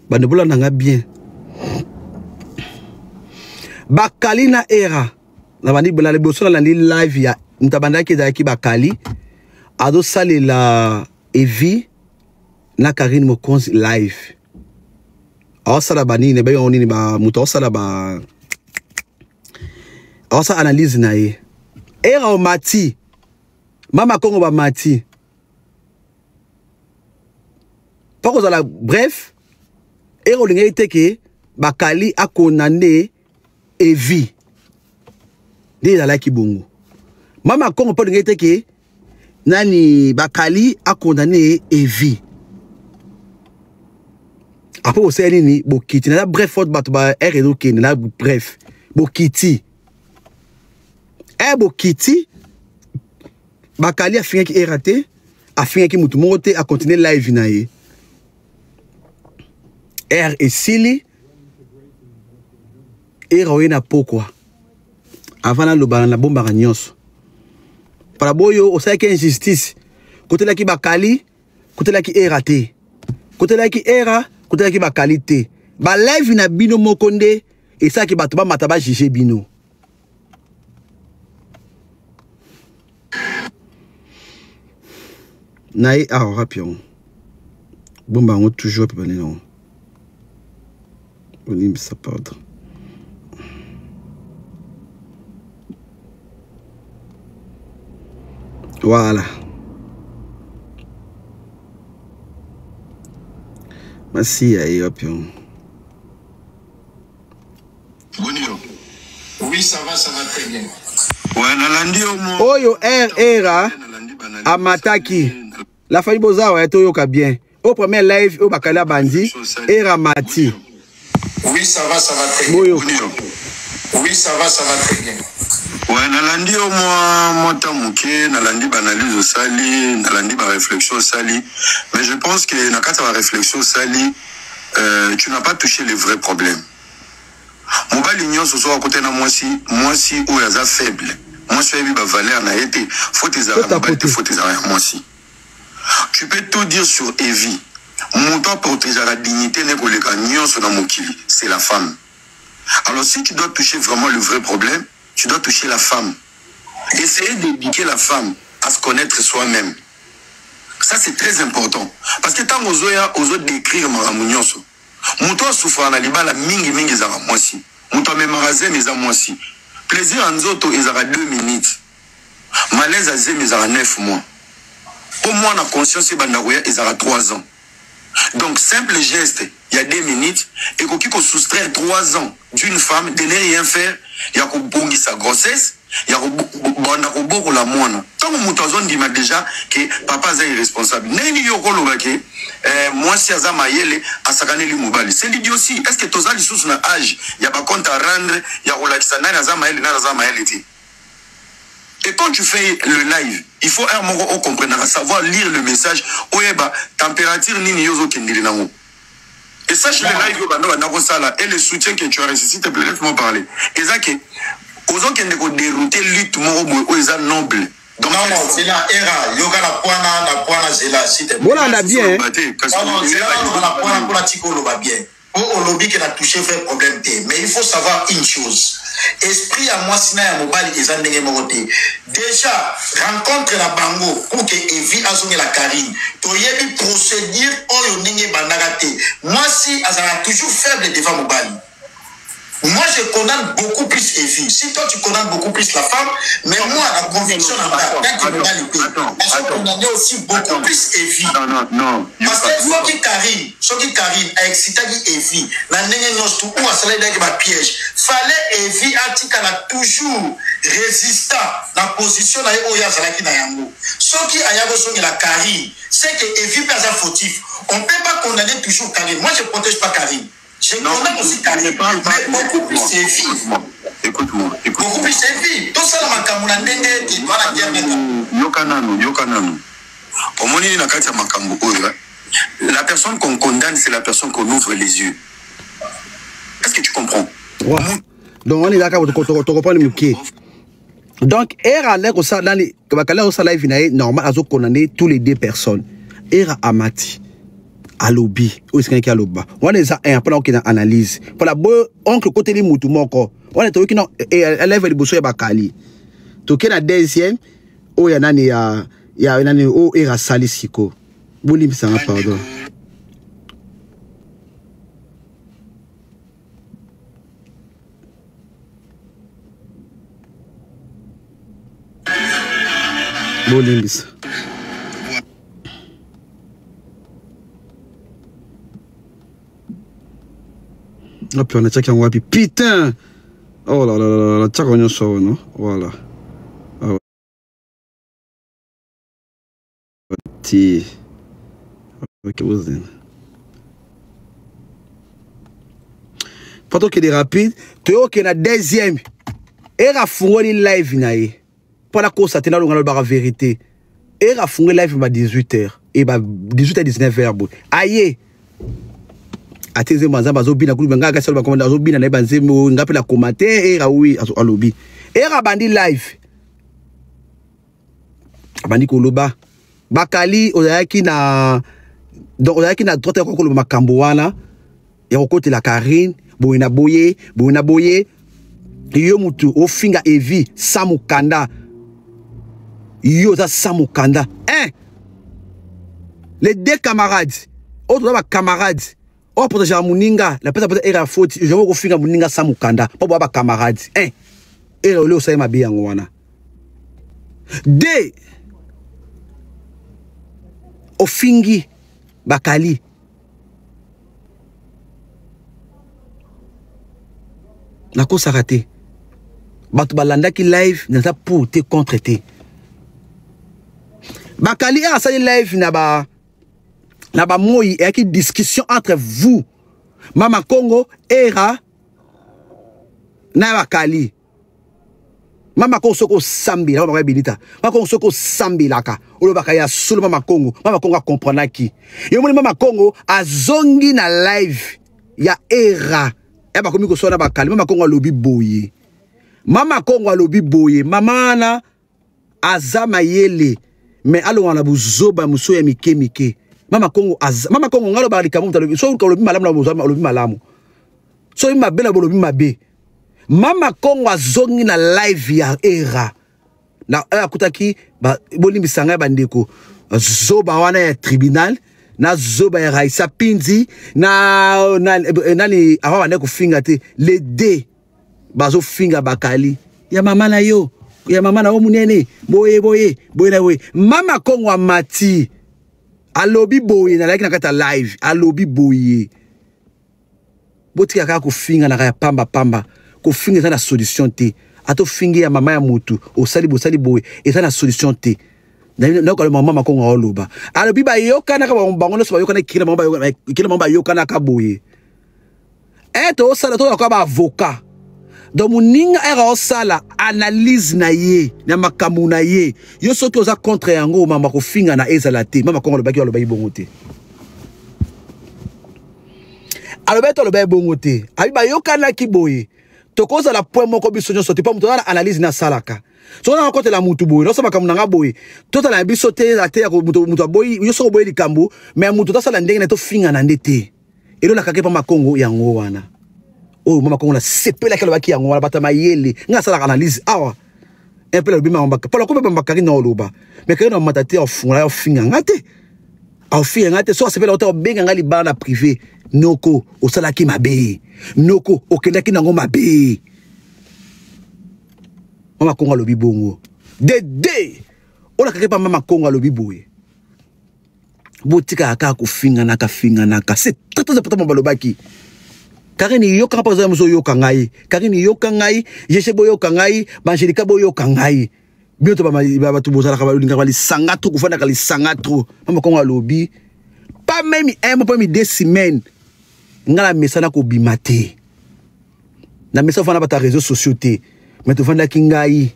Bande bolanda nga bien. Bakali na era na bandi na liboso nalandi live ya moto abandaki ezalaki bakali azosalela evi na Karine Mokonzi live aosala banini babenga yango nini ba moto aosala ba aosala analyse na ye era omati mama kongo bamati mpo kozala bref era olingaki te ke bakali akondane evi nde ezalaki bongo mama kongo mpo olingaki te ke nani bakali akondane evi apres bosali nini bokiti naza bref faute bato ba r ezokende na bref bokiti e bokiti bakali afingaki era te afingaki motu moko te akontinue live na ye r esili era oye na pokwa avant naloba nabombaka nyonso mpala boyo osalaki injustice kotelaki bakali kotelaki era te kotelaki era kotelaki bakali te balive na bino moko nde esalaki bato bamata bajuge bino na ye awa wapi yango bomba yango toujours wapi banene yango bolimbisa pardon voilà masiya ye wapi yango. Oui, ça va, ça va très bien. Ouais, nalandi yo mo. Oyo R era amataki. La famille Bozawa ya toyoka bien. Au premier live oyo bakali abandi era mati. Oui, ça va, ça va très bien. Boyo. Oui, ça va, ça va très bien. Ouais, nalandi yo mwa mwa temps moke, nalandi ba analyse osali, nalandi ba réflexion osali, mais je pense que na kati ya ba réflexion osali, euh, tu n'as pas touché le vrai problème. Mobali nyonso soki akutani na mwasi, mwasi oyo aza faible, mwasi oyo ayebi ba valeur na ye te, faute ezalaka ya mobali te, faute ezalaka ya mwasi. Tu peux tout dire sur Evie, moto a protegeaka dignite ne koleka nyonso na mokili, c'est la femme. Alors si tu dois toucher vraiment le vrai problème, tu dois toucher la femme. Essayez d'éduquer la femme à se connaître soi-même. Ça c'est très important. Parce que tango ozoya ozo décrire makambo nyonso. Moto asufraka na libala mingi mingi ezalaka mwasi. Moto amemaka zemi eza mwasi. Plaisir ya nzoto ezalaka 2 minutes. Malaise ya zemi ezalaka 9 mois. Po mwana conscience ebanda koya ezalaka 3 ans. Donc simple geste ya 2 minutes ekoki ko soustraire 3 ans d'une femme de ne rien faire ya kobongisa grossesse ya kobanda kobokola mwana. Tango moto azondima dejà ke papa aza irresponsable, ndenge nini yo okoloba ke eh, mwasi aza mayele asakaneli mobali? C'est l'idiotie. Est-ce que toza lisusu na age ya ba compte à rendre ya kolakisa nani aza mayele nani aza mayele te? Et quand tu fais le live, il faut un moko o comprendre, savoir lire le message, oyeba température nini yo ozokendele nango. Et sache le live oyo banda banda kosala et le soutien que tu as reçu, s'il te plaît, laisse-moi parler. Eza ke ozokende ko dérouter lutte moko boye oyo eza noble. Donc, Non, non, zela, era, yoka na poana, na poana, zela, s'il te plaît. Bolanda bien. Oloba te, kasi Non, non, zela, oloba na poana, pona tika oloba bien. Po olobi ke na touche vrai problème te mais il faut savoir une chose esprit ya mwasi na ya mobali eza ndenge moko te dejà rencontre na bango pour que Evi azongela Carine toyebi procedure oyo ndenge ebandaka te mwasi azalaka toujours faible devant mobali Moi, je condamne beaucoup plus Evie. Si toi, tu condamnes beaucoup plus la femme, mais moi, la conviction n'a pas. Tant que mobali te, nazo condamner aussi beaucoup plus Evie. Non, non, non. Parce que soki Karine, soki Karine a excitaki Evie na ndenge nyonso tout ou asalelaki ba piège, fallait Evie atikala toujours résistant na position na ye oyo azalaki na yango. Soki aya kozongela Karine, c'est que Evie pe aza fautif. On peut pas condamner toujours Karine. Moi, je protège pas Karine. Je condamne aussi Karine, mais beaucoup plus Evie. Écoute-moi, écoute. Beaucoup plus Evie. Tosala makambo na ndenge ete wana guerre neta. Yoka nanu, yoka nanu. Omoni na kati ya makambo oyo, la personne qu'on condamne, c'est la personne qu'on ouvre les yeux. Est-ce que tu comprends? Ouais. Donc on est d'accord, tu comprends moke. Donc era nde kosala nani bakali akosala live na ye normal azo condamner tous les deux personnes. Era amati. Alobi oyo esengelaki aloba wana eza 1 mpona okende na analyse mpona boyo oncle okoteli mutu moko wana toyoki na elève eh, liboso ya bakali toke na deuxième oyo ya nani ya ya nani oyo era asali siko bolimbisanga pardon. Bolimbisa. Wapi wana tiaki yango wapi? Putain! Oh là là là là, tiaka nyonso awa no? Voilà. Awa. Ti. Ok, bozela. Po tokende rapide, toyokende na deuxième. Era afungoli live na ye. Mpo nakosa te, nalonga nalobaka vérité. Era afungoli live ba 18h e ba 18 à 19h boye. Aye. Ate nzembo ya Nzambe azobina kulu ngai kasi aloba komanda azobina na ye banzembo ngai mpe na commentaire Era oui alobi. Era abandi live. Abandi koloba bakali ozalaki na donc ozalaki na droite ya koloba makambo wana ya kokotela Karine boye na boye boye na boye yo mutu ofinga Evi sans mukanda yo oza sans mukanda hein les deux camarades oyo toza ba camarades oyo protegaka moninga na pesa pesa era faute jamais okofinga moninga sans mukanda mpo boya ba camarades hein era ole osali mabe yango wana de ofingi bakali nakosaka te bato balandaki live naza pour te contre te bakali ere asali live na ba na bamoi eyaki discussion entre vous mama Congo era na bakali mama Kongo soki osambela mama Benita mama Kongo soki osambelaka olobaka ya solo mama Kongo mama Kongo akomprenaki yo moni mama Kongo azongi na live ya era ya bakomi koswana bakali mama Kongo alobi boye mama Kongo alobi boye mama wana aza mayele mais alongwa na buzoba mosusu ya mike mike mama Kongo aza mama Kongo ngai alobaka likambo moto alobi soki olobi malamu na olobi malamu soki mabe na bolobi mabe mama Kongo azongi na live ya era na oyo akutaki bolimbisa ngai bandeko zoba wana ya tribunal na zoba ya Raissa Pinzi na nani awa bande kofinga te les deux bazofinga bakali ya mama na yo ya mama na yo munene boye boye boye na boye mama Kongo amati alobi boye nalaki na kati ya live alobi boye botika kaka kofinga na ya pamba pamba kofinga eza na solution te ata ofingi ya mama ya mutu osali bosali boye eza na solution te nayoka mama Makongo aoloba alobi bayokanaka bango nyonso bayokana kila bango bayokanaka boye e tosala tozalaka ba avocat donc moninga ere osala analyse na ye na makambo na ye yo soki oza contre yango mama kofinga na ezala te mama Kongo alobaki alobaki bongo te alobaki to alobaki bongo te abi bayokanaki boye tokozala point moko biso nyonso te mpo moto aza na analyse na asalaka soki nanga kotela mutu boye nasala makambo na nga boye tozala na biso te eza te ya moto aboyi yo soki oboyi likambo mais moto tosala ndenge na tofingana nde te elolakaka epa Makongo yango wana oyo mama Kongo nasepelaki alobaki yango wana bato ya mayele ngai asalaka analyse awa mpe nalobi mpo nakomi bambakari na oloba me kari na mata te afungola afinga nga te afinga nga te so asepela ota obenga nga libala na privé noko osalaki mabe noko okendaki nango mabe mama Kongo alobi bongo de de olakaki mpa mama Kongo alobi boye botikaka kaka kofinganaka finganaka c'est très très important balobaki Karine yokanga mpo aza mosu oyoka ngai Karine yoka ngai Jeshe boyoka ngai Bangelika boyoka ngai bino to bato bozalaka balingaka lisanga trop kofandaka lisanga trop mama Kongo alobi pas même un mois pas même deux semaines ngai na mesana kobima te na mesa ofanda bato ya réseaux sociaux te mais tofandaki ngai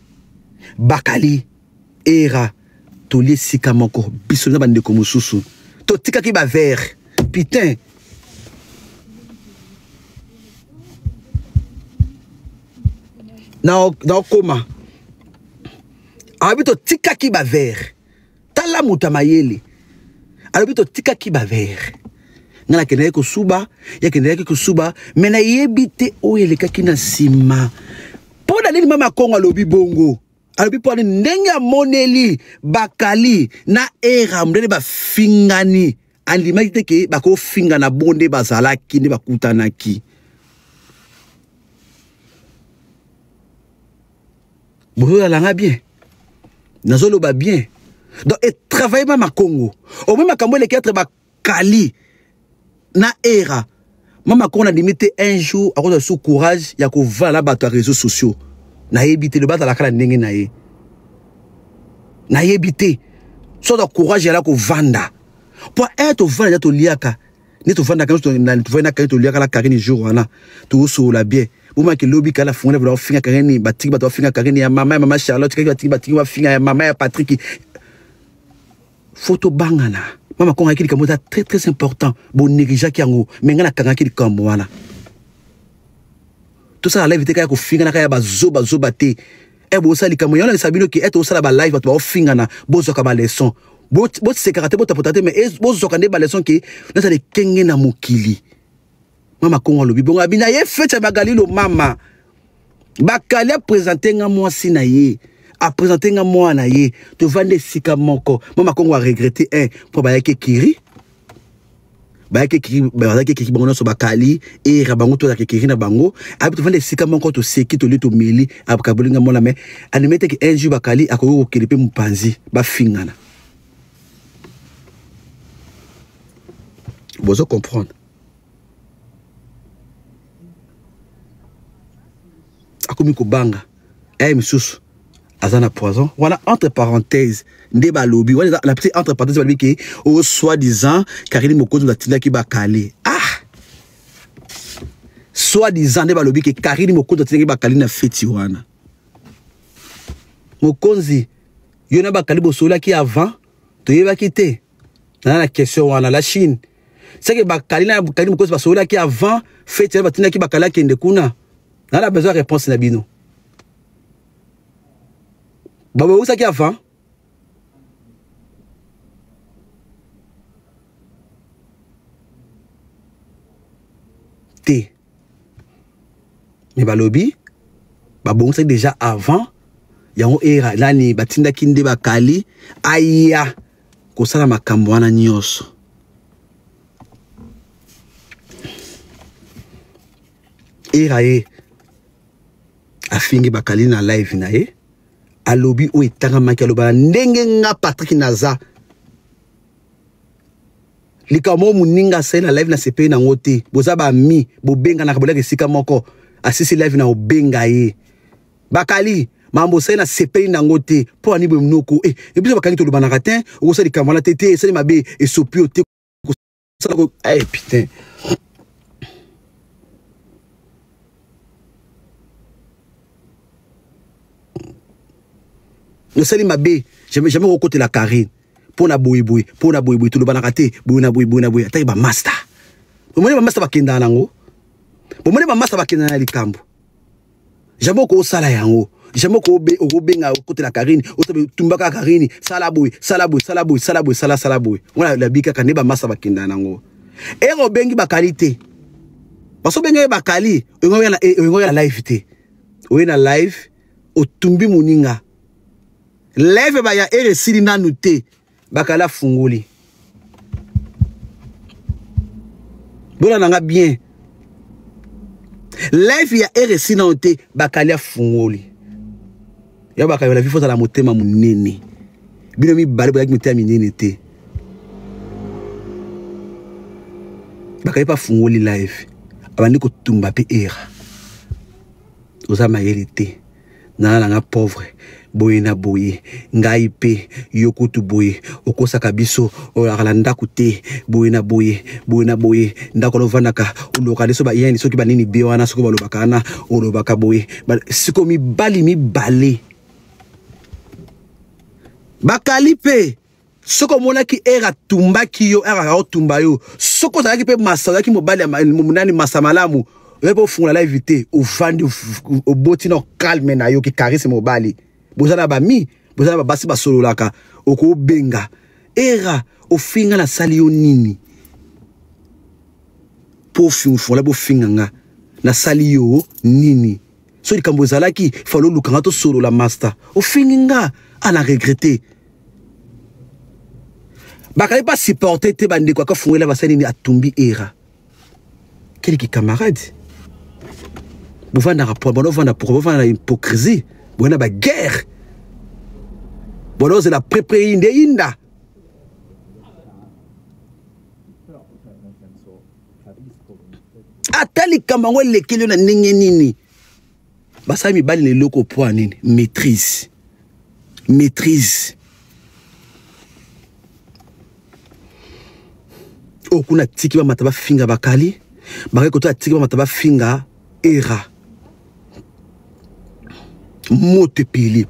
bakali era tolie esika moko biso na bandeko mosusu totikaki bavere putain naokoma alobi totikaki bavere tala moto ya mayele alobi totikaki bavere. Ngai nakendaki kosuba, ye akendaki kosuba, me nayebi te oyo elekaki na nsima. Mpo na nini mama Kongo alobi bongo? Alobi mpo nini ndenge amoneli bakali na era ndenge bafingani, andimaki te ke bakofingana bongo nde bazalaki nde bakutanaki. Bozoyala nga bien, nazoloba bien. Donc etravaille mama Kongo, omoi makambo eleki entre bakali na era. Mama Kongo nandimi te un jour akozwa su courage ya kovala na bato ya réseaux sociaux. Nayebi te loba azalaka na ndenge na ye, nayebi te so azwa courage yala kovanda po ere tovanda ja toliaka nde tovandaka tovandi na Karine toliaka na Karine jour wana tozosolola bien. Bomaki lobi kala fungola bato bafinga Karine, batiki bato bafinga Karine ya mama ya mama Charlotte, kaki batiki batiki bafinga ya mama ya Patrick. Faut tobangana. Mama Kongo ayaki likambo eza très très important, bonégligeaki yango, me ngai nakangaki likambo wana. Tosala live te kaka kofingana kaka ya bazoba zoba te. E bosala likambo yango nalakisa bino ke ete osala ba live bato baofingana, bozwaka ba leçon, bosekaka te, botapota te, mais bozwaka nde ba leçon ke nazala ekenge na mokili. Mama Kongo alobi bongo, abi na ye fete ya bagalilo mama bakali apresente nga mwasi na ye, apresente nga mwana na ye, tovandi esika moko. Mama Kongo aregrete un mpo bayaki ekiri, bayaki ekiri, bazalaki ekiri bango nyonso bakali era bango tozalaka ekiri na bango. Abi tovandi esika moko, toseki, tolie, tomeli, akaboli nga mwana, mais andimi te ke un jour bakali akoki kokende mpe mopanzi bafingana. Bozo comprendre? Akomi kobanga aye misusu aza na poison wana. Entre parenthèse nde balobi wana la petite entre parenthèse, balobi ke o soi-disant Karine Mokonzi atindaki bakali. Ah, soi-disant nde balobi ke Karine Mokonzi atindaki bakali na feti wana. Mokonzi yo na bakali bosololaki avant, toyebaki te. Na na question wana la Chine, c'est que bakali na Karine Mokonzi basololaki avant feti wana, batindaki bakali akende kuna. Na na besoin réponse na bino. Babongisaki avant te, mais balobi babongisaki déjà avant yango. Era nani batindaki nde bakali aya kosala makambo wana nyonso. Era ye afingi bakali na live na ye, alobi oyo etangamaki, aloba ndenge nga Patrick naza likambo oyo moninga asali na live na sepeli nango te. Boza bami bobenganaka, bolaka esika moko, asisi live na obenga ye bakali mambo osali na sepeli nango te mpo ani boye monoko e biso bakangi tolobanaka te. Okosala likambo wana te te, esali mabe, esopi yo te kosala ko eh putain. Osali mabe, jamais jamais okotela Karine mpo na boyeboye, mpo na boyeboye tolobanaka te, boye na boye, boye na boye. Ataki bamaster, bomoni bamaster bakendaka nango, bomoni bamaster bakendaka na likambo. Jamais okosala yango, jamais okobenga okotela Karine, otumbaka Karine, sala boye, sala boye, sala boye, sala boye, sala sala boye. Wana labi kaka nde bamasa bakendaka nango. Ere obengi bakali te, baso obengi ye bakali, oyengo ya live te, oye na live otumbi moninga live baya ere esili nanu te, bakali afungoli. Bona nanga bien, live ya ere esili nanu te, bakali afungoli ya bakali. La vie, fozala motema monene. Bino mibale boyaki motema minene te. Bakali mpe afungoli live, abandi kotumba mpe era oza mayele te, nana nanga pauvre boye na boye, ngai mpe yo kutu boye okosaka biso, olaka na ndako te, boye na boye, boye na boye, ndako wana ovandaka olobaka nde so bayani soki banini be wana soki balobaka wana olobaka boye. Siko mibali mibale bakali mpe soki omonaki ere atumbaki yo, ere aotumba yo, soki ozalaki mpe masa, ozalaki mobali ya nani masa malamu, oyebi ofungola live te, ovandi oboti na calme na yo ki charisme mobali. Boza na bami, boza na babasi basololaka, okobenga era ofinga nasali yo nini? Mpo ofungola bofinga nga nasali yo nini? So likambo ezalaki falo oluka nga tosolola master ofingi nga ana regrete bakali ba supporter te bandeko akafungela basali nini atumbi era keliki camarade bovandaka po bonovanda pourquoi bovanda na hypocrisie boye na baguerre bonozela prepre yinde yinda ata likambo yango elekeli yo na ndenge nini basali mibali na eloko mpo ya nini maîtrise maîtrise oyo kuna atiki bamata bafinga bakali bakali koto atiki bamata bafinga era moto epeli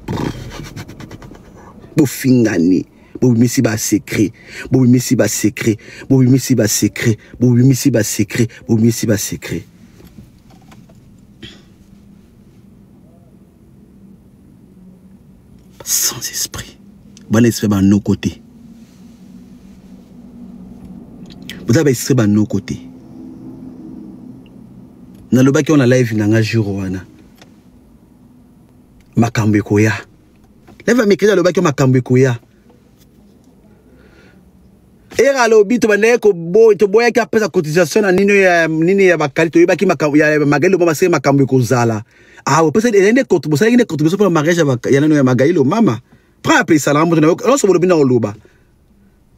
bofingani bobimisi basecret bobimisi basecret bobimisi basecret bobimisi basecret bobimisi basecret sans esprit bana esprit banoko te boza ba esprit banoko te nalobaki wana live na nga jour wana makambo ekoya live ya mikili alobaki makambo ekoya Era alobi tobandaki toboyaki apesa cotisation na nini ya nini ya bakali toyebaki makambo ya Magali Lomama baseki makambo ekozala ah opesa ezali nde bosalaki nde contribution mpona mariage ya nano ya Magali Lomama prend apesalaka moto nyonso bolobi na koloba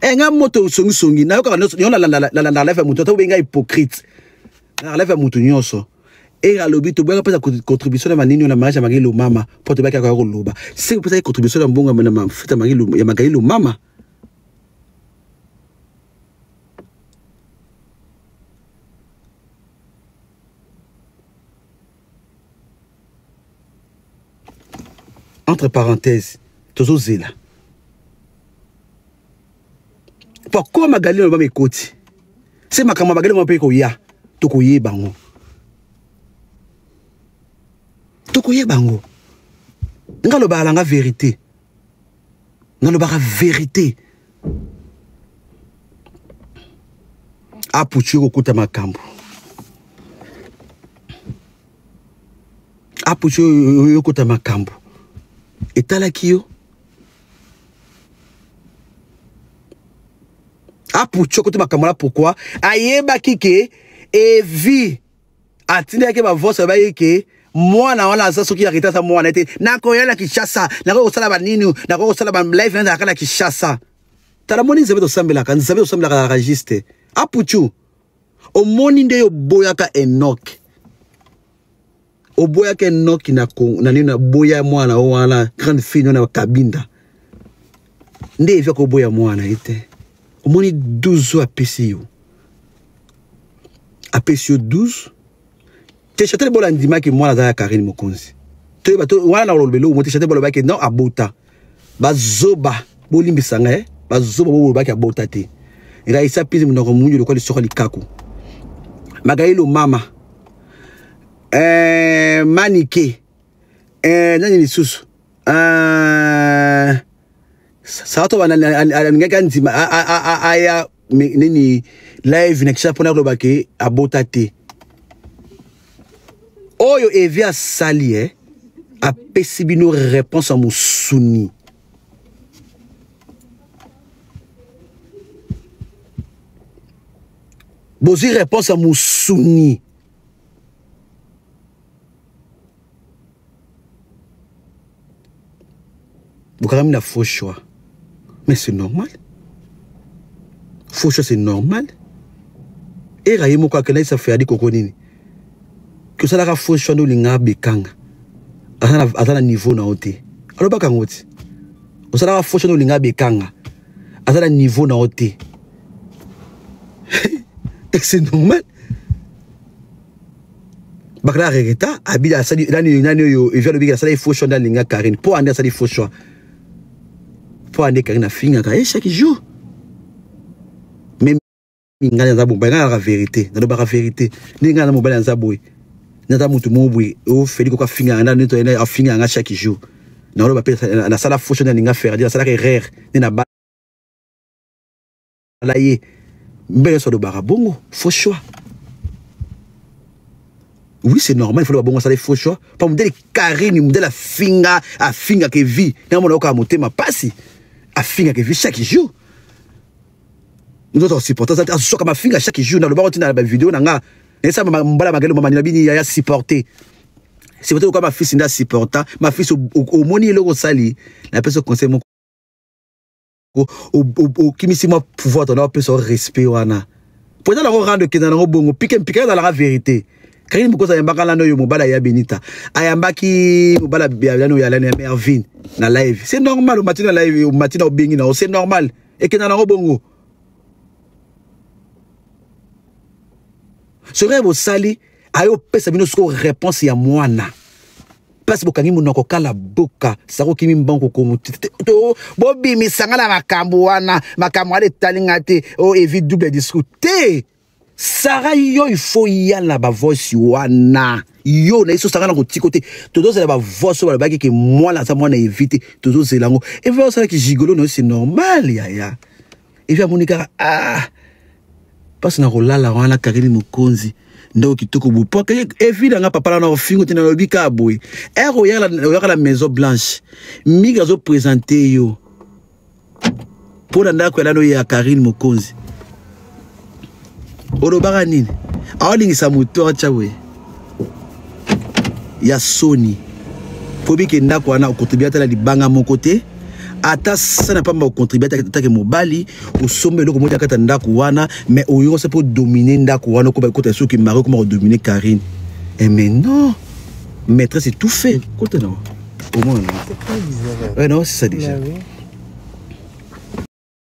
e nga moto songisongi nayokaka nyonso yo nalandaka life ya moto ata obenga hypocrite na life ya moto nyonso era alobi toboyaka mpesa contribution na manini na mariage ya Magali Lomama mpo toyebaki akoya koloba seke opesaki contribution na mbongo na mafuta ya Magali Lomama Entre parenthèses, tozozela. Po akoma Magali na ekoti. Se makambo Magali mpe ekoya, tokoyeba yango. Tokoyeba yango. Nga lobaka na nga vérité. Nalobaka vérité. Aputu kokuta makambo. Aputu yokota makambo. Etalaki yo. Aputu yokota makambo la pourquoi? Ayebaki ke evi atindaki ba voice abayaki ke mwana wana aza soki arrete aza mwana ete nakoya na Kinshasa, nakoki kosala ba nini, nakoki kosala ba live nazalaka na Kinshasa. Tala moni nzambe tosambelaka, nzambe tosambelaka kaka juste. Aputu omoni nde yo boyaka Enoch. Oboyaka Enoch na na nini na boya mwana wana grande fille na Kabinda. Nde evia koboya mwana ete. Omoni 12 apesi yo. Apesi yo 12 te Chantal Bola andimaki mwana aza ya Karine Mokonzi. Toyeba to wana na koloba eloko te Chantal Bola alobaki non abota. Bazoba bolimbisa ngai eh? Bazoba bolobaki abota te. Raissa Pizzi monoko munyu lokola lisoko likaku. Magailo mama. Manike. Nani lisusu? Sato alingaki andima aya nini live na Kinshasa mpona koloba ke abota te. Oyo Evi asali eh, apesi bino réponse ya mosuni. Bozwi réponse ya mosuni. Bokangami na faux choix. Mais c'est normal. Faux choix, c'est normal. Era ye moko akenda isa Ferdi koko nini. Que ça la faux choix ndo linga bekanga. Aza na niveau na ote. Alobaka ngo ti. Osalaka faux choix ndo linga bekanga. Aza na niveau na ote. Et c'est normal. Bakala regreta abila asali nani nani oyo evia lobiki asali faux choix nda linga Karine po ande asali faux choix po ande Karine afingaka ye chaque jour mais ngai naza boye ngai nalaka vérité nalobaka vérité ndenge ngai naza mobali naza boye naza motu moko boye ofeli koko afingaka nda nde afingaka nga chaque jour naloba mpe nasala faux choix nde alinga Ferdi nasalaka erreur nde na bala ye mbele nyonso alobaka bongo faux choix. Oui, c'est normal, il faut bongo asala faux choix. Pa modèle Karine, modèle afinga, afinga ke vie. Na mona oka motema pasi. Afinga ke vie chaque jour. Nous autres supporters, azoka mafinga chaque jour na lobako tina ba vidéo na nga. Esa mbala magelo mama na bini ya supporter. Supporter kwa ma fils nda supporter, ma fils omoni eloko sali, na pesa conseil moko okimisi mwa pouvoir tona opesa respect wana. Po eza nango rendre kenda nango bongo pike mpika ezalaka vérité. Karine Mokozi ayambaka lano oyo mobala ya Benita. Ayambaki mobala ya lano ya lano ya Mervin na live. C'est normal omati na live omati na obengi na c'est normal. Ekenda nango bongo. Soki bosali ayo opesa bino sikoyo réponse ya mwana. Place bokangi monoko kala boka sako kimi mbango komo bobimisa nga na makambo wana makambo wana etali nga te o oh, evi double discours te. Sara yo il faut yala ba voice wana yo na iso sanga na kotiko te tozozela ba voice oyo balobaki ke mwana aza mwana evi te tozozela yango evi osalaki gigolo na yo c'est normal yaya evi amoni kaka ah mpasi na kolala wana Karine Mokonzi ndeko kitoko boye po evi na nga papa na ofingo te nalobi kaka boye ere oyaka na Maison Blanche mingi azopresente yo mpo na ndako ya nano ya Karine Mokonzi olobaka nini aolingisa moto atya boye ya soni po bike ndako wana okontribue ata na libanga moko te ata sana pamba okontribue atake mobali osomba eloko moko kati ya ndako wana mais oyo se mpo domine ndako wana okoma ekota soki mari okoma kodomine Karine. Eh mais non, maîtresse tout fait kota na omona. C'est pas bizarre. Ouais, non, c'est ça déjà. Bah oui.